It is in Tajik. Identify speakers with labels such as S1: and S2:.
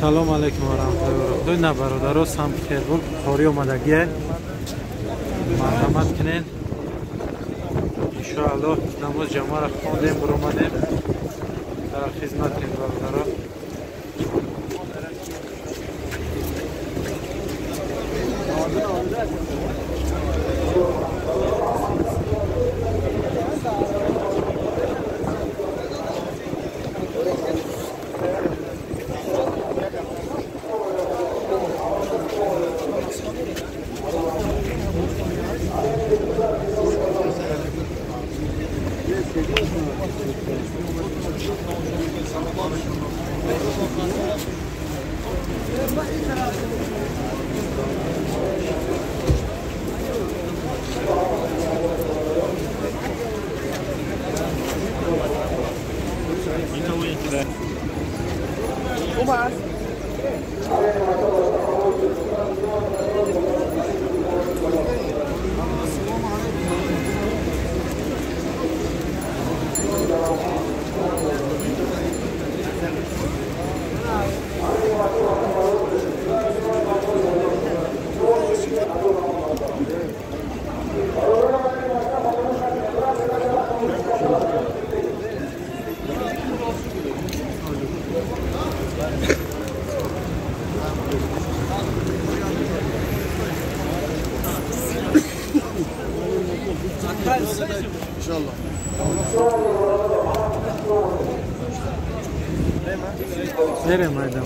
S1: Салом алейкум ва раҳматуллоҳи ва баракатуҳ. На бародаро, Санкт-Петербург қори омадагие. Марҳамат кунед. Иншоаллоҳ намоз ҷамоаро хондем, баромадем. Дар хизматем бародаро.
S2: İnşallah.
S1: Nereye madem?